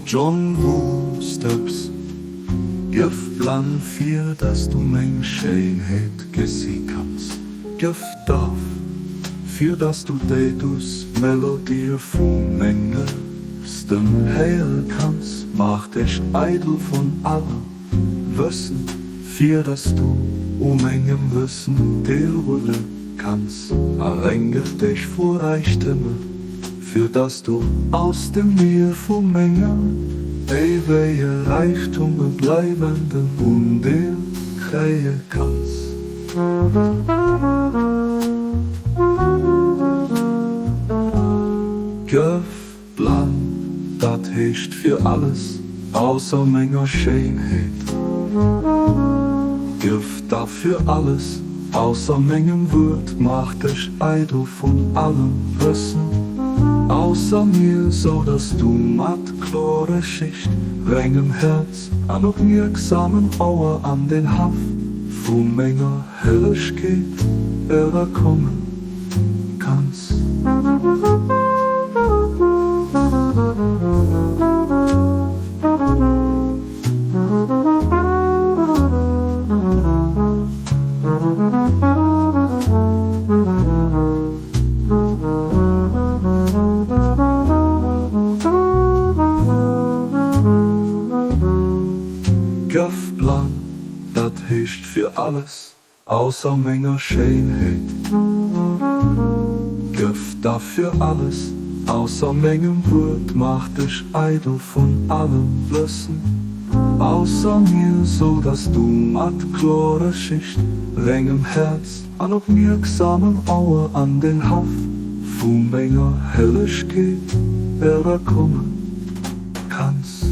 John wousst eppes. Gëff blann fir dass du meng Schéinheet gesi kanns. Gëff daf fir dass du déi duuss Melodië vu menger Stëmm héiere kanns. Maach dech eidel vun allem Wëssen fir dass du u mengem Wëssen deelhuele kanns. A rengeg dech vu Räichtemer fir dass du aus dem Mier vu mengem éiwege Räichtum e bleiwenden Undeel kréie kanns. Gëff blann, dat heescht fir alles ausser menger Schéinheet. Gëff da fir alles ausser mengem Wuert, maach dech eidel vun allem Wëssen ausser mir, sou dass du mat klorer Schicht, rengem Häerz an opmierksamem Ouer an den Haff vu menger Hellegkeet erakomme kanns. Gëff blann, dat heescht fir alles ausser menger Schéinheet. Gëff da fir alles ausser mengem Wuert, maach dech eidel vun allem Wëssen ausser mir, sou dass du mat klorer Schicht, rengem Häerz an opmierksamem Ouer an den Haff vu menger Hellegkeet erakomme kanns.